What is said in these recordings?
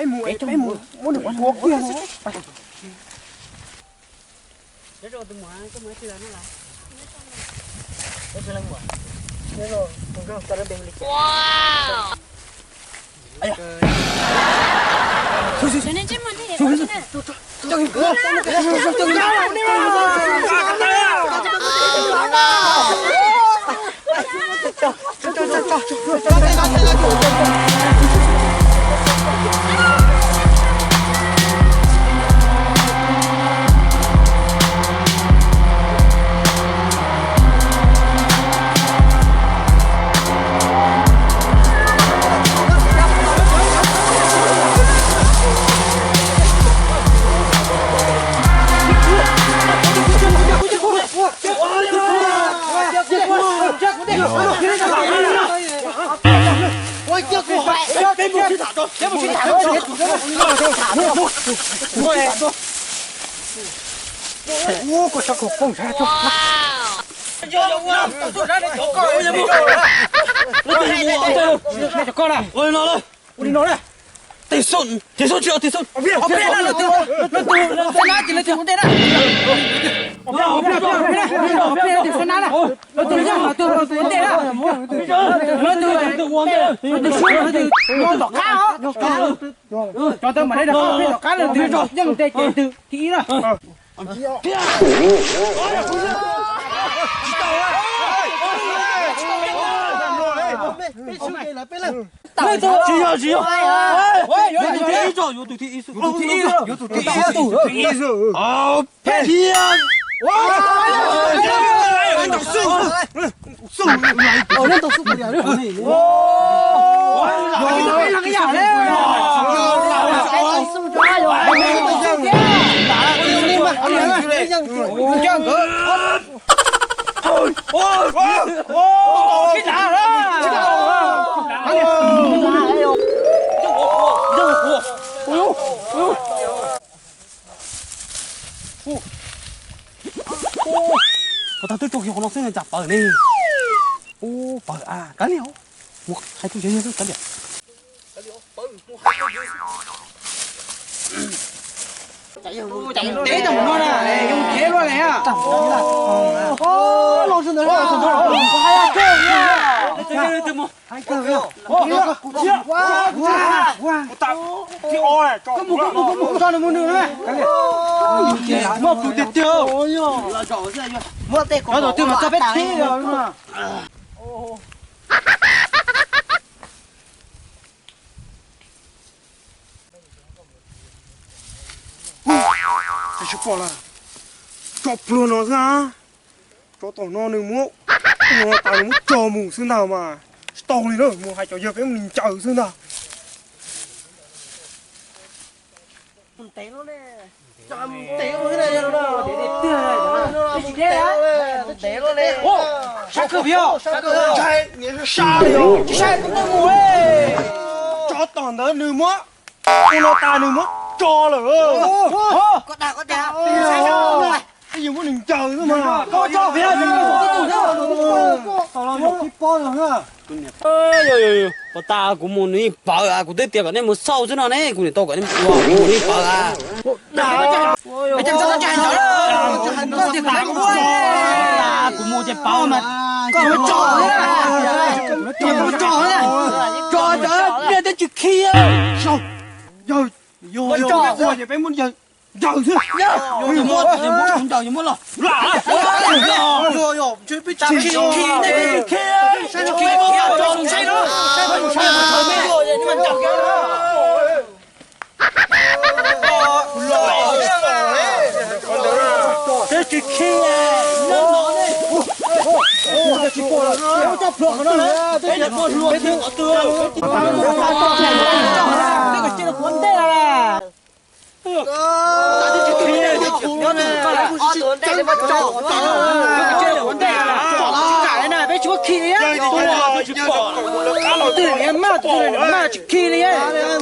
Peb mus, peb mus muab nws ua kiag. Ua li no na. Tes xo, tes xo tsis, tes xo. Cov tau mam li rau tom qab, leej twg yeej tes ces tus thib ib na. Tsis yog, tsis yog. Yuav tus thib ib tso, yuav tus thib ib xwb. Yuav tus thib ib xwb. Peb thiab. Ua tau twb rau kiag qhov no xwb cas pawg ne. Ua pawg a, kav liam. Mus hais tus yawg yawg kav liam. Teb tau mus no na, yog teb luaj li. Koj mus, koj mus, koj mus, koj mus nws na. Muaj pus tiag tiag. Muab tej cov twg mas txog peb thib os. Tsis pom lawm. Tso pluag no xwb na. Tso tom no nws muab, no tas nws muab tso mus xwb ntag mas. Tsis tau li na, mus hais cov yawg peb mus ncaws xwb ntag. Tso tom ntawd nws muab, no tas nws muab tso lawm. Yus muab nws ncaws xwb mas. Pov tas kuv mus nws yeej pawv, kuv twb tias kom nej mus xauj xwb no ne, kuv niam tau kom nej mus ua, kuv mus nws yeej pawv. Kuv mus ces pawv mas. Tso cov nej twb tsis khi. Yog, yog ua ces peb muab ncaws xwb. Ncaws, muab los. Tsis khi. Peb tsis muab khi li, tus twg niam maj tus twg niam maj tsis khi li,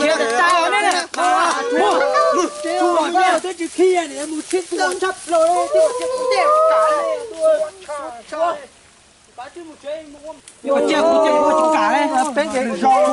khiav tas tas ne. Peb tsis khi, mus tsheb tua tshaj plaws li, cia kuv cia kuv tsis kam li, peb nkees zos.